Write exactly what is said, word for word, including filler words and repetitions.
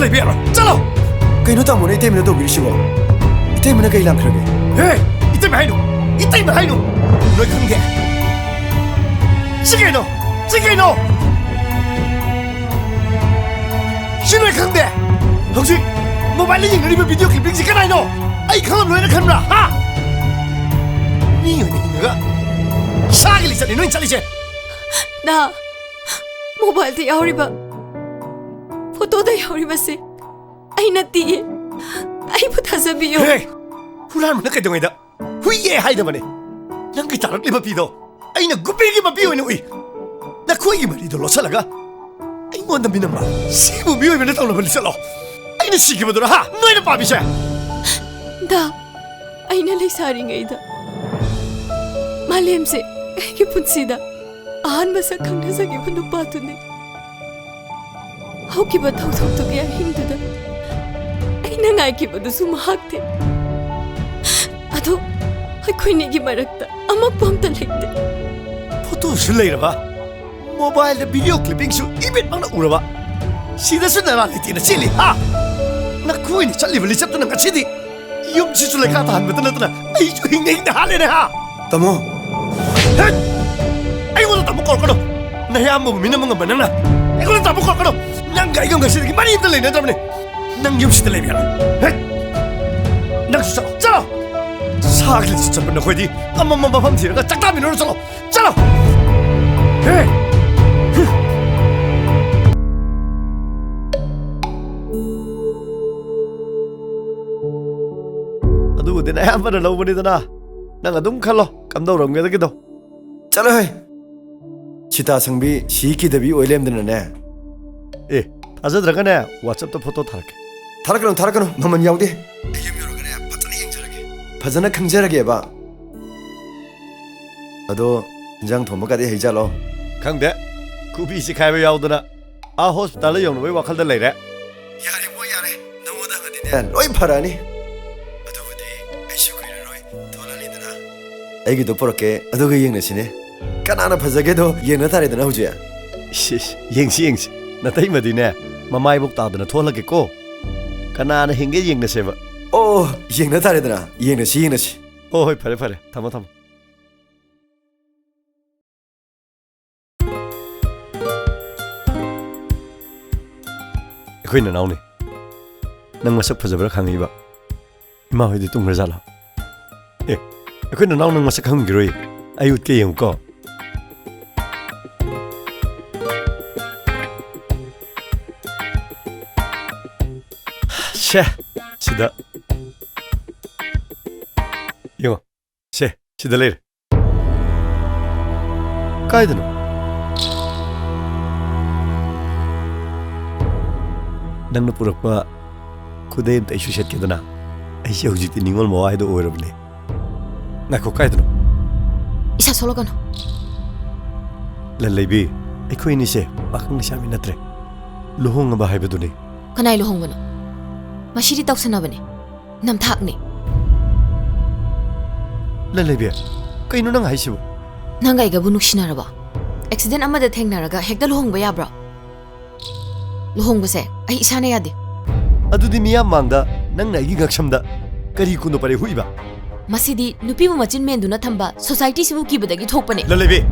ꯂꯩꯕ ꯌꯥꯔꯣꯏ꯫ ꯆꯠꯂꯣ꯫ ꯀꯩꯅꯣ ꯇꯥꯃꯣꯅ ꯏꯇꯩꯃꯅ ꯇꯧꯕꯤꯔꯤꯁꯤꯕꯣ? ꯏꯇꯩꯃꯅ ꯀꯩ ꯂꯥꯟꯈ꯭ꯔꯒꯦ? ꯍꯦ! ꯏꯇꯩꯃ ꯍꯥꯏꯅꯨ! ꯏꯇꯩꯃ ꯍꯥꯏꯅꯨ! ꯅꯣꯏ ꯈꯪꯗꯦ꯫ ꯁꯤ ꯀꯩꯅꯣ? ꯁꯤ ꯀꯩꯅꯣ? ꯁꯤ ꯅꯣꯏ ꯈꯪꯗꯦ? ꯍꯧꯖꯤꯛ ꯃꯣꯕꯥꯏꯜꯗ ꯌꯦꯡꯅꯔꯤꯕ ꯚꯤꯗꯤꯑꯣ ꯀ꯭ꯂꯤꯞꯄꯤꯡꯁꯤ ꯀꯅꯥꯏꯅꯣ? ꯑꯩ ꯈꯪꯉꯝꯂꯣꯏꯅ ꯈꯟꯕ꯭ꯔꯥ? ꯍꯥ? ꯃꯤ ꯑꯣꯏꯅ ꯍꯤꯡꯉꯒ ꯁꯥꯒꯤ ꯂꯤꯆꯠꯅꯤ ꯅꯣꯏꯅ ꯆꯠꯂꯤꯁꯦ꯫ ꯅ ꯃꯣꯕꯥꯏꯜꯗ ꯌꯥꯎꯔꯤꯕ ꯐꯣꯇꯣꯗ ꯌꯥꯎꯔꯤꯕꯁꯦ ꯑꯩ ꯅꯠꯇꯤꯌꯦ꯫ ꯑꯩꯕꯨ ꯊꯥꯖꯕꯤꯌꯨ꯫ ꯍꯦ! ꯍꯨꯔꯥꯟꯕꯅ ꯀꯩꯗꯧꯉꯩꯗ ꯍꯨꯏꯌꯦ ꯍꯥꯏꯗꯕꯅꯦ? ꯅꯪꯒꯤ ꯇꯥꯔꯛꯂꯤꯕ ꯄꯤꯗꯣ ꯑꯩꯅ ꯒꯨꯄꯤꯒꯤ ꯃꯄꯤ ꯑꯣꯏꯅ ꯎꯏ꯫ ꯅꯈꯣꯏꯒꯤ ꯃꯔꯤꯗꯣ ꯂꯣꯠꯁꯤꯜꯂꯒ ꯑꯩꯉꯣꯟꯗ ꯃꯤꯅꯝꯕ꯫ ꯁꯤꯕꯨ ꯃꯤꯑꯣꯏꯕꯅ ꯇꯧꯅꯕ ꯂꯤꯆꯠꯂꯣ? ꯑꯩꯅ ꯁꯤꯈꯤꯕꯗꯨꯔ ꯍꯥ ꯅꯣꯏꯅ ꯄꯥꯝꯃꯤꯁꯦ? ꯗꯥ, ꯑꯩꯅ ꯂꯩꯁꯥꯔꯤꯉꯩꯗ ꯃꯥꯂꯦꯝꯁꯦ ꯑꯩꯒꯤ ꯄꯨꯟꯁꯤꯗ ꯑꯍꯥꯟꯕ ꯁꯛ ꯈꯪꯅꯖꯈꯤꯕ ꯅꯨꯄꯥꯗꯨꯅꯤ꯫ ꯍꯧꯈꯤꯕ ꯊꯧꯗꯣꯛꯇꯨꯒꯤ ꯑꯍꯤꯡꯗꯨꯗ ꯑꯩꯅ ꯉꯥꯏꯈꯤꯕꯗꯨꯁꯨ ꯃꯍꯥꯛꯇꯤ꯫ ꯑꯗꯣ ꯑꯩꯈꯣꯏꯅꯤꯒꯤ ꯃꯔꯛꯇ ꯑꯃꯛꯄ ꯑꯝꯇ ꯂꯩꯇꯦ꯫ ꯐꯣꯇꯣꯁꯨ ꯂꯩꯔꯕ, ꯃꯣꯕꯥꯏꯜꯗ ꯚꯤꯗꯤꯑꯣ ꯀ꯭ꯂꯤꯞꯄꯤꯡꯁꯨ ꯏꯃꯤꯠꯃꯛꯅ ꯎꯔꯕ, ꯁꯤꯗꯁꯨ ꯅꯔꯥ ꯂꯩꯇꯦꯅ ꯆꯦꯜꯂꯤ ꯍꯥ? ꯅꯈꯣꯏꯅ ꯆꯠꯂꯤꯕ ꯂꯤꯆꯠꯇꯨꯅ ꯉꯁꯤꯗꯤ ꯌꯨꯝꯁꯤꯁꯨ ꯂꯩꯈꯥ ꯇꯥꯍꯟꯕꯇ ꯅꯠꯇꯅ ꯑꯩꯁꯨ ꯍꯤꯡꯅ ꯍꯤꯡꯅ ꯍꯥꯠꯂꯦꯅꯦ ꯍꯥ? ꯇꯥꯃꯣ! ꯍꯦꯠ! ꯑꯩꯉꯣꯟꯗ ꯇꯥꯃꯣ ꯀꯧꯔꯛꯀꯅꯨ! ꯅꯌꯥꯝꯕꯕꯨ ꯃꯤꯅꯝꯕ ꯉꯝꯕ ꯅꯪꯅ ꯑꯩꯉꯣꯟꯗ ꯇꯥꯃꯣ ꯀꯧꯔꯛꯀꯅꯨ! ꯅꯪꯒ ꯑꯩꯒ ꯉꯁꯤꯗꯒꯤ ꯃꯔꯤ ꯑꯝꯇ ꯂꯩꯅꯗ꯭ꯔꯕꯅꯦ꯫ ꯅꯪ ꯌꯨꯝꯁꯤꯗ ꯂꯩꯕ ꯌꯥꯔꯣꯏ꯫ ꯍꯦꯠ! ꯅꯪꯁꯨ ꯆꯠꯂꯣ, ꯆꯠꯂꯣ! ꯁꯥꯒꯤ ꯂꯤꯆꯠ ꯆꯠꯄ ꯅꯈꯣꯏꯗꯤ ꯑꯃꯃꯝ ꯃꯐꯝ ꯊꯤꯔꯒ ꯆꯥꯛ ꯆꯥꯃꯤꯟꯅꯔꯨ ꯆꯠꯂꯣ, ꯆꯠꯂꯣ! ꯍꯦ! ꯑꯗꯨꯕꯨꯗꯤ ꯅꯌꯥꯝꯕꯅ ꯂꯧꯕꯅꯤꯗꯅ꯫ ꯅꯪ ꯑꯗꯨꯝ ꯈꯜꯂꯣ, ꯀꯝꯗꯧꯔꯝꯒꯗꯒꯦꯗꯣ꯫ ꯆꯠꯂꯣꯍꯦ! ꯁꯤꯇꯥ ꯁꯪꯕꯤ ꯁꯤ ꯀꯤꯗꯕꯤ ꯑꯣꯏ ꯂꯩꯔꯝꯗꯅꯅꯦ꯫ ꯑꯦ, ꯊꯥꯖꯗ꯭ꯔꯒꯅꯦ, WhatsApp-ꯇ ꯐꯣꯇꯣ ꯊꯥꯔꯛꯀꯦ꯫ ꯊꯥꯔꯛꯀꯅꯨ, ꯊꯥꯔꯛꯀꯅꯨ, ꯃꯃꯜ ꯌꯥꯎꯗꯦ꯫ ꯑꯩ ꯌꯨꯝ ꯌꯧꯔꯒꯅꯦ, ꯐꯖꯅ ꯌꯦꯡꯖꯔꯒꯦ꯫ ꯐꯖꯅ ꯈꯪꯖꯔꯒꯦꯕ꯫ ꯑꯗꯣ, ꯏꯟꯖꯥꯡ ꯊꯣꯡꯕꯒꯗꯤ ꯍꯩꯖꯥꯠꯂꯣ? ꯈꯪꯗꯦ꯫ ꯈꯨꯕꯤ ꯆꯤꯈꯥꯏꯕ ꯌꯥꯎꯗꯅ ꯑꯥ ꯍꯣꯁꯄꯤꯇꯥꯜꯗ ꯌꯧꯅꯕꯩ ꯋꯥꯈꯜꯗ ꯂꯩꯔꯦ꯫ ꯌꯥꯔꯦꯕꯣ, ꯌꯥꯔꯦ꯫ ꯅꯉꯣꯟꯗ ꯍꯪꯉꯗꯤꯅꯦ, ꯂꯣꯏ ꯐꯔꯛꯑꯅꯤ꯫ ꯑꯗꯨꯕꯨꯗꯤ ꯑꯩꯁꯨ ꯀꯨꯏꯔꯔꯣꯏ ꯊꯣꯛꯂꯛꯑꯅꯤꯗꯅ꯫ ꯑꯩꯒꯤꯗꯣ ꯄꯨꯔꯛꯀꯦ, ꯑꯗꯨꯒ ꯌꯦꯡꯅꯁꯤꯅꯦ꯫ ꯀꯅꯥꯅ ꯐꯖꯒꯦꯗꯣ ꯌꯦꯡꯅ ꯇꯥꯔꯦꯗꯅ ꯍꯧꯖꯤꯛ꯫ ꯏꯁ, ꯏꯁ, ꯌꯦꯡꯁꯤ, ꯌꯦꯡꯁꯤ꯫ ꯅꯇꯩꯃꯗꯤꯅꯦ, ꯃꯃꯥꯏꯕꯣꯛ ꯇꯥꯗꯅ ꯊꯣꯛꯍꯜꯂꯛꯀꯦꯀꯣ꯫ ꯀꯅꯥꯅ ꯍꯦꯟꯒꯦ ꯌꯦꯡꯅꯁꯦꯕ꯫ ꯑꯣ, ꯌꯦꯡꯅ ꯇꯥꯔꯦꯗꯅ꯫ ꯌꯦꯡꯅꯁꯤ, ꯌꯦꯡꯅꯁꯤ꯫ ꯍꯣ, ꯍꯣꯏ, ꯐꯔꯦ, ꯐꯔꯦ꯫ ꯊꯝꯃꯣ, ꯊꯝꯃꯣ꯫ ꯑꯩꯈꯣꯏ ꯅꯅꯥꯎꯅꯤ꯫ ꯅꯪ ꯃꯁꯛ ꯐꯖꯕ꯭ꯔꯥ ꯈꯪꯉꯤꯕ? ꯏꯃꯥ ꯍꯣꯏꯗꯤ ꯇꯨꯝꯈ꯭ꯔꯖꯥꯠꯂꯣ? ꯑꯦ, ꯑꯩꯈꯣꯏ ꯅꯅꯥꯎ ꯅꯪ ꯃꯁꯛ ꯈꯪꯉꯝꯈꯤꯔꯣꯏ꯫ ꯑꯩ ꯎꯠꯀꯦ, ꯌꯦꯡꯉꯨꯀꯣ꯫ ꯁꯦ, ꯁꯤꯗ꯫ ꯌꯦꯡꯉꯣ꯫ ꯁꯦ, ꯁꯤꯗ ꯂꯩꯔꯦ꯫ ꯀꯥꯏꯗꯅꯣ? ꯅꯪꯅ ꯄꯨꯔꯛꯄ ꯈꯨꯗꯩ ꯑꯝꯇ ꯑꯩꯁꯨ ꯁꯦꯠꯀꯦꯗꯅ꯫ ꯑꯩꯁꯦ ꯍꯧꯖꯤꯛꯇꯤ ꯅꯤꯡꯉꯣꯜ ꯃꯋꯥ ꯍꯥꯏꯗꯣ ꯑꯣꯏꯔꯕꯅꯦ꯫ ꯉꯥꯏꯈꯣ, ꯀꯥꯏꯗꯅꯣ? ꯏꯁꯥ ꯁꯣꯛꯂꯛꯀꯅꯨ꯫ ꯂꯟꯂꯩꯕꯤ, ꯑꯩꯈꯣꯏ ꯑꯅꯤꯁꯦ ꯄꯥꯈꯪ ꯂꯩꯁꯥꯕꯤ ꯅꯠꯇ꯭ꯔꯦ, ꯂꯨꯍꯣꯡꯉꯕ ꯍꯥꯏꯕꯗꯨꯅꯤ꯫ ꯀꯅꯥꯏ ꯂꯨꯍꯣꯡꯕꯅꯣ? ꯃꯁꯤꯗꯤ ꯇꯧꯁꯟꯅꯕꯅꯦ, ꯅꯝꯊꯥꯛꯅꯦ꯫ ꯂꯟꯂꯩꯕꯤ, ꯀꯩꯅꯣ ꯅꯪ ꯍꯥꯏꯁꯤꯕꯣ? ꯅꯪ ꯑꯩꯒꯕꯨ ꯅꯨꯡꯁꯤꯅꯔꯕꯣ? ꯑꯦꯛꯁꯤꯗꯦꯟ ꯑꯃꯗ ꯊꯦꯡꯅꯔꯒ ꯍꯦꯛꯇ ꯂꯨꯍꯣꯡꯕ ꯌꯥꯕ꯭ꯔꯣ? ꯂꯨꯍꯣꯡꯕꯁꯦ ꯑꯩ ꯏꯁꯥꯅ ꯌꯥꯗꯦ꯫ ꯑꯗꯨꯗꯤ ꯃꯤꯌꯥꯝ ꯃꯥꯡꯗ ꯅꯪꯅ ꯑꯩꯒꯤ ꯉꯛꯁꯝꯗ ꯀꯔꯤ ꯀꯨꯟꯗꯣ ꯄꯔꯦꯡ ꯍꯨꯛꯏꯕ? ꯃꯁꯤꯗꯤ ꯅꯨꯄꯤꯕꯨ ꯃꯆꯤꯟ ꯃꯦꯟꯗꯨꯅ ꯊꯝꯕ ꯁꯣꯁꯥꯏꯇꯤꯁꯤꯕꯨ ꯀꯤꯕꯗꯒꯤ ꯊꯣꯛꯄꯅꯦ꯫ ꯂꯟꯂꯩꯕꯤ,